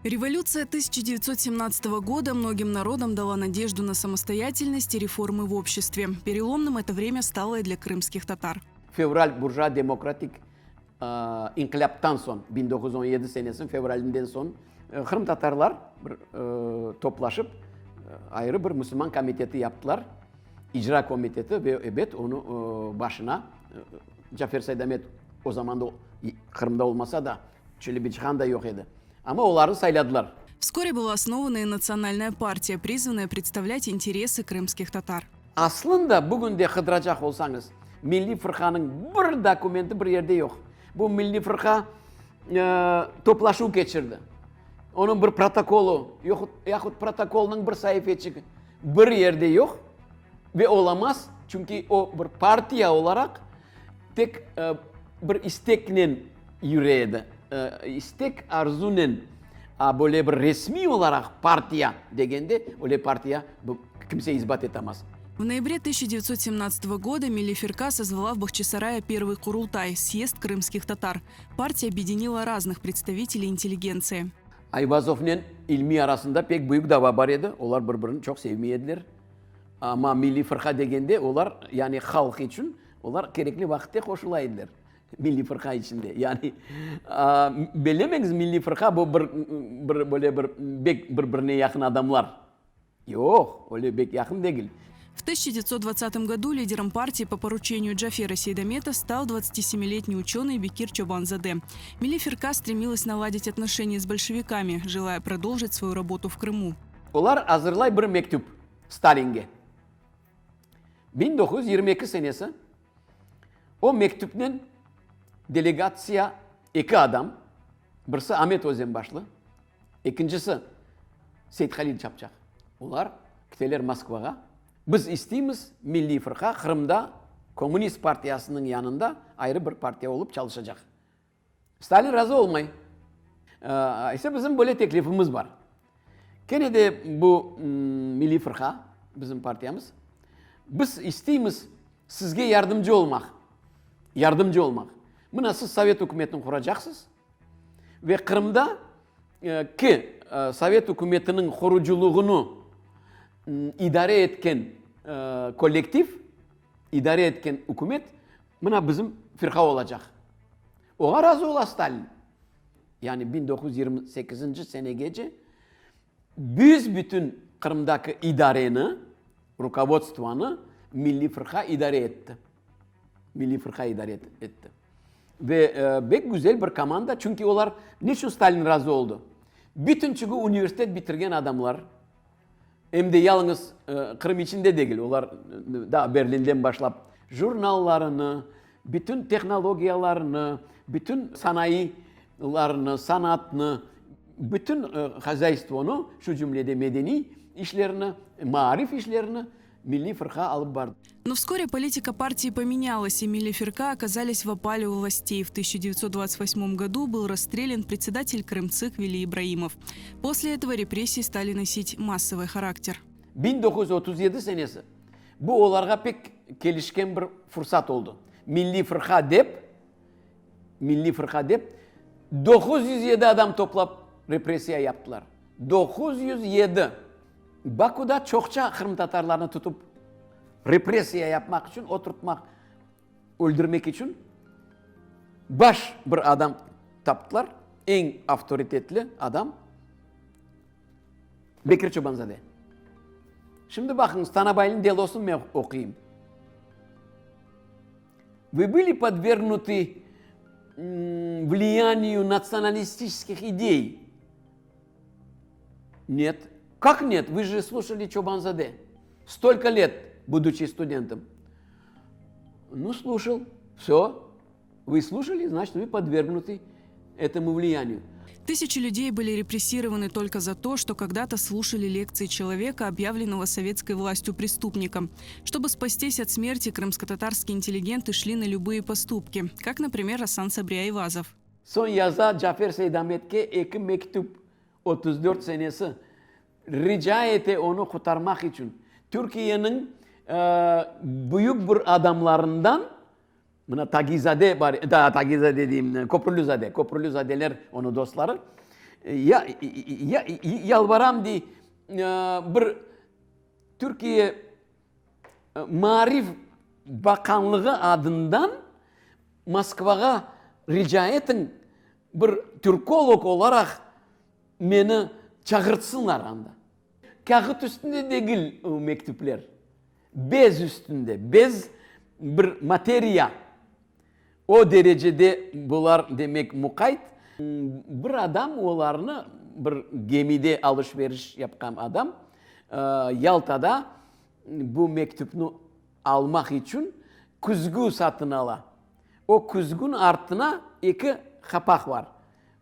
Революция 1917 года многим народам дала надежду на самостоятельность и реформы в обществе. Переломным это время стало и для крымских татар. Fevral burjua-demokratik inqilâptan soñ, 1917 senesiniñ fevralinden soñ, qırımtatarlar bir toplaşıp, ayrı bir musulman komiteti yaptılar, icra komiteti ve, ebet, onı başına Cafer Seydamet o zamanda Qırımda olmasa da, Çelebicihan da yoq edi. Amma olarnı sayladılar. Вскоре была основана и Национальная партия, призванная представлять интересы крымских татар. Aslında, bugün de qıdıracaq olsañız, Milliy fırqanıñ bir dokumenti bir yerde yoq. Bu Milliy fırqa toplaşuv keçirdi. Onıñ bir protokolı, yahut protokolnıñ bir saifeçigi bir yerde yoq ve olamaz, çünki o bir partiya olaraq tek bir isteknen yüre edi. İstek, arzunen, a böyle bir resmiy olaraq partiya degende, öyle partiya kimse isbat etamaz. В ноябре 1917 года Milli Firka созвала в Бахчисарае первый Курултай – съезд крымских татар. Партия объединила разных представителей интеллигенции. Ayvazovnen İlmiy arasında pek büyük dava bar edi, olar bir-birini çoq sevmey ediler. Amma Milliy Fırqa degende olar, yani halq içün, olar kerekli vaqıtte qoşula ediler. Milliy Fırqa içinde. Yani, bellemeñiz, Milliy Fırqa bu bir, bir, böyle bir bek bir-birine yaqın adamlar. Yoq, öyle bek yaqın degil. В 1920 году лидером партии по поручению Джафера Сейдамета стал 27-летний ученый Бекир Чобан-заде. Milli Firka стремилась наладить отношения с большевиками, желая продолжить свою работу в Крыму. Olar azırlay bir mektüp Stalinge. 1922 senesi o mektüpnen delegatsiya eki adam, birisi Amet Özenbaşlı, ekincisi Seythalil Çapçaq, olar kiteler Moskvağa, biz isteymiz Milliy Fırqa Qırımda Komünist partiyasınıñ yanında ayrı bir partiya olıp çalışacaq. Stalin razı olmay. İşte bizim böyle teklifimiz bar. Kene de bu Milliy Fırqa, bizim partiyamız, biz isteymiz sizge yardımcı olmaq, yardımcı olmaq. Mına siz Sovet ükümetini quracaqsız ve Qırımda ki Sovet ükümetiniñ qurucılığını idare etken kollektiv, idare etken ükümet Mına bizim firqa olacaq. Oña razı ola Stalin. Yani 1928-nci senegece büs-bütün Qırımdaki idareni, rukovodstvonı Milliy Firqa idare etti. Milliy Firqa idare etti. Ve bek güzel bir komanda, çünki olar, niçün Stalin razı oldı? Bütünçigi universitet bitirgen adamlar, Em de yalıñız Qırım içinde degil, olar daa Berlinden başlap jurnallarını, bütün tehnologiyalarını, bütün sanayılarını, sanatnı, bütün hazaystvonı, şu cümlede medeniy işlerini, maarif işlerini Milliy Fırqa alıp bardı. Но вскоре политика партии поменялась, и Milli Firka оказались в опале у властей. В 1928 году был расстрелян председатель Крымцик Вели Ибраимов. После этого репрессии стали носить массовый характер. 1937 senesi bu olarğa pek kelişken bir fursat oldı. Milliy Fırqa dep, Milliy Fırqa dep 907 adam toplap repressiya yaptılar. 907! Bakuda çoqça qırımtatarlarnı tutıp repressiya yapmaq içün, oturtmaq, öldürmek içün baş bir adam taptılar, eñ avtoritetli adam, Bekir Çobanzade. Şimdi baqıñız, Tanabaylnıñ delosını men oquyım. Вы были podvergnuты влиянию natsiyonalistiçeskih idey? Нет. Как нет? Вы же слушали Чобан-заде. Столько лет, будучи студентом. Ну, слушал. Все. Вы слушали, значит, вы подвергнуты этому влиянию. Тысячи людей были репрессированы только за то, что когда-то слушали лекции человека, объявленного советской властью преступником. Чтобы спастись от смерти, крымско-татарские интеллигенты шли на любые поступки, как, например, Асан Сабри Айвазов. Soñ yaza Cafer Seydametke eki mektüp, 34 senesi, rica ete onı qurtarmaq içün. Türkiyeniñ büyük bir adamlarından, mına Tagizade bar, Tagizade deyim, Köprülüzade, Köprülüzadeler onıñ dostları. Ya, ya, yalvaram, dey, bir Türkiye Maarif Baqanlığı adından Moskvağa rica etiñ, bir türkolog olaraq meni çağırtsınlar anda. Kâğıt üstünde degil o mektüpler, bez üstünde, bez bir materiya. O derecede bular, demek, muqayt. Bir adam olarnı, bir gemide alış-veriş yapqan adam, Yaltada bu mektüpni almaq içün küzgü satın ala. O küzgüniñ artına eki qapaq bar.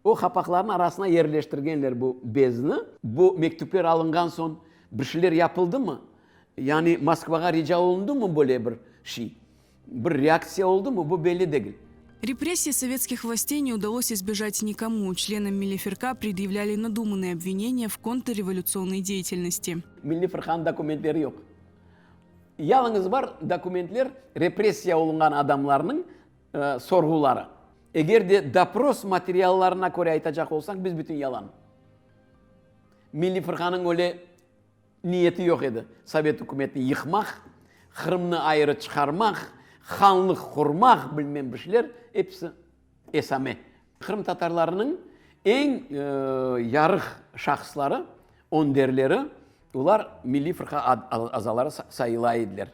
O qapaqlarnıñ arasına yerleştirgenler bu bezni. Bu mektüpler alınğan soñ bir şeyler yapıldımı? Yani Moskvağa rica olundımı böyle bir şey? Bir reaktsiya oldımı, bu belli degil. Repressiy sovetskих властей не удалось избежать никому. Членам Milli Firka предъявляли надуманные обвинения в контрреволюционной деятельности. Milliy Firqanıñ dokumentleri yoq. Yalıñız bar dokumentler repressiya olunğan adamlarnıñ sorğuları. Eger de dopros materiallarına köre aytacaq olsaq, büs-bütün yalan. Milliy Firqanıñ öyle niyeti yoq edi, Sovet ükümetini yıqmaq, Qırımnı ayrı çıqarmaq, hanlıq qurmaq, bilmem bir şeyler, episi esame. Qırımtatarlarınıñ eñ yarıq şahısları, önderleri, olar Milliy Firqa azaları sayıla ediler.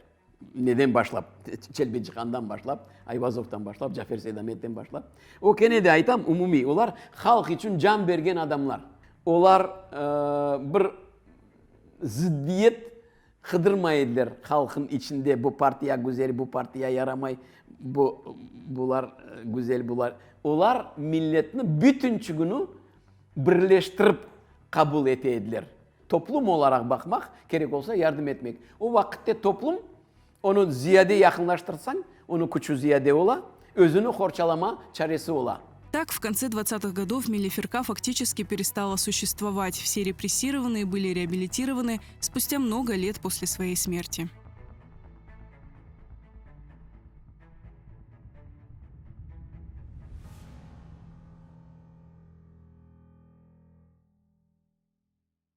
Neden başlap? Çelbicihandan başlap, Ayvazovdan başlap, Cafer Seydametten başlap. O kene de aytam, umumiy, olar halq içün can bergen adamlar. Olar bir zıddiyet qıdırmay ediler halqnıñ içinde, bu partiya güzel, bu partiya yaramay, bu, bular güzel, bular. Olar milletni bütünçigini birleştirip qabul ete ediler. Toplum olaraq baqmaq, kerek olsa yardım etmek. O vaqıtte toplum, onı ziyade yaqınlaştırsañ, onıñ küçü ziyade ola, özüni qorçalama çaresi ola. Так, в конце двадцатых годов Milli Firka фактически перестала существовать. Все репрессированные были реабилитированы спустя много лет после своей смерти.